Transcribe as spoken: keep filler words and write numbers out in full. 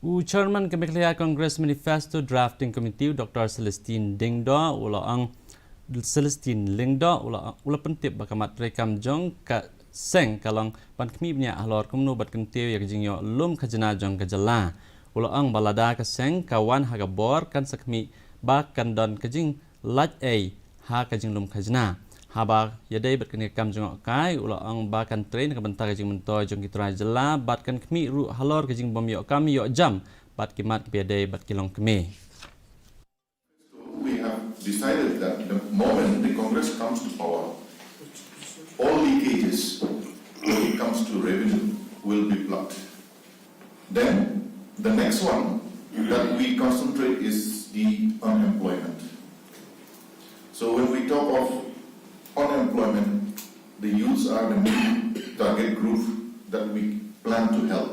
U Chairman ka Meghalaya Congress Manifesto Drafting Committee, u Doctor Celestine Dingdo, u la ong Celestine Lyngdoh, u la, u la pyntip ba ka mat treikam jong ka seng ka long ban khmih bniah halor kumno ban kyntiew ïa ka jingïoh lum khajna jong ka jylla. U la ong ba lada ka seng ka wan ha ka bor kan sa khmih ba kan don ka jinglait ei ha ka jinglum khajna. Haba ïadei bad kane ka kam jngohkai, u la ong ba kan trei na ka bynta ka jingmyntoi jong ki trai jylla bad kan khmih ruh halor ka jingbym ïoh kam ïoh jam bad ki mat kiba ïadei bad ki longkmie. We have decided that the moment the Congress comes to power, all leakages when it comes to revenue will be plugged. Then the next one that we concentrate is the unemployment. So when we talk of unemployment, the youths are the main target group that we plan to help.